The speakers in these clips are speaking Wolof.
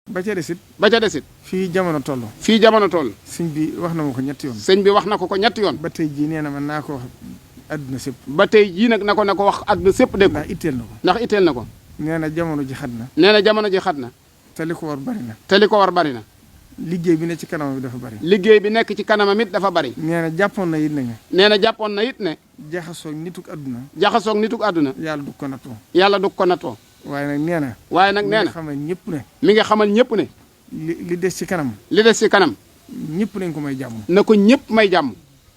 ba ca desit ba ca desit fii jamono toll. fii jamono toll. sëñ bi wax na ma ko ñetti yoon. sëñ bi wax na ko ñetti yoon. ba tey jii nee na man naa ko wax àdduna sépp. ba tey jii nag na ko wax àdduna sépp dégg ko. ndax itteel na ko. ndax itteel na ko. nee na jamono ji xat na. nee na jamono ji xat na. te li ko war bari na. te li ko war bari na. liggéey bi nekk ci kanamam bi dafa bari. liggéey bi nekk ci kanamam it dafa bari. nee na jàppoon na it ne. nee na jàppoon na it ne. jaxasoog nituk àdduna. jaxasoog nituk àdduna. yàlla du ko nattoo. yàlla du ko nattoo. waaye nag nee na. waaye nag nee na mi ngi xamal ñëpp ne. mi ngi xamal ñëpp ne. li des ci kanam. li des ci kanam. ñëpp nañ ko may jàmm. na ko ñëpp may jàmm.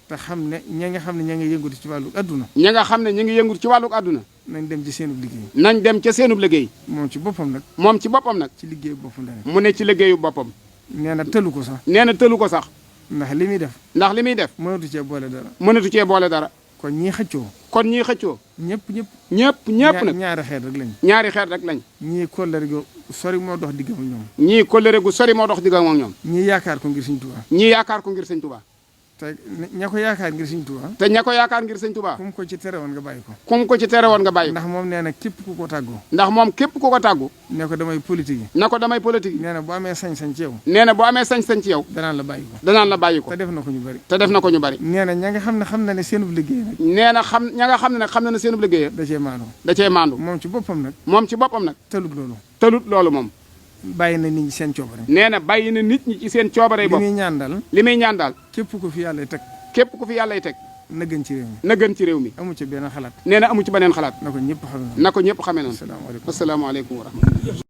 te xam ne ña nga xam ne ña ngi yëngatu ci wàllu àdduna. ña nga xam ne ñu ngi yëngu ci wàllu àdduna. nañ dem ci seenub liggéey. nañ dem ca seenub liggéey. moom ci boppam nag. moom ci boppam nag. ci liggéey boppam la ne. mu ne ci liggéeyu boppam. nee na tëlu ko sax. nee na tëlu ko sax. ndax li muy def. ndax li muy def. mënatu cee boole dara. mënatu cee boole dara. kon ñii xëccoo. kon ñii xëccoo. ñëpp nag. ñaari xeet rek lañ. ñaari xeet rek lañ. ñii kóllëre gu sori moo dox diggam ak ñoom. ñii kóllëre gu sori moo dox diggam ak ñoom. ñii yaakaar ko ngir Sëñ Tuubaa. ñii yaakaar ko ngir Sëñ Tuubaa. te ña ko yaakaar ngir Sëñ Tuubaa. te ña ko yaakaar ngir Sëñ Tuubaa. kum ko ci tere woon nga bàyyi ko. kum ko ci tere woon nga bàyyi ko. ndax moom nee na képp ku ko tàggu. ndax moom képp ku ko tàggu. ne ko damay politique yi. na ko damay politique yi. nee na boo amee sañ-sañ ci yow. nee na boo amee sañ-sañ ci yow. danaan la bàyyi ko. danaan la bàyyi ko. te def na ko ñu bari. te def na ko ñu bari. nee na ña nga xam ne xam na ne seenub liggéey nag. nee na ña nga xam ne nag xam na ne seenub liggéey. da cee maandu. da cee maandu. moom ci boppam nag. moom ci boppam nag. tëlut loolu moom. bàyyi na nit ñi seen coobare. nee na bàyyi na nit ñi ci seen coobare bopp. li muy ñaan daal. li muy ñaan daal. képp ku fi yàlla teg. képp ku fi yàlla teg. na gën ci réew mi. na gën ci réew mi. amu ci benn xalaat. nee na amu ci beneen xalaat. na ko ñëpp xamee noonu. na ko ñëpp xamee noonu. asalaamaaleykum. asalaamaaleykum wa rahmatulah.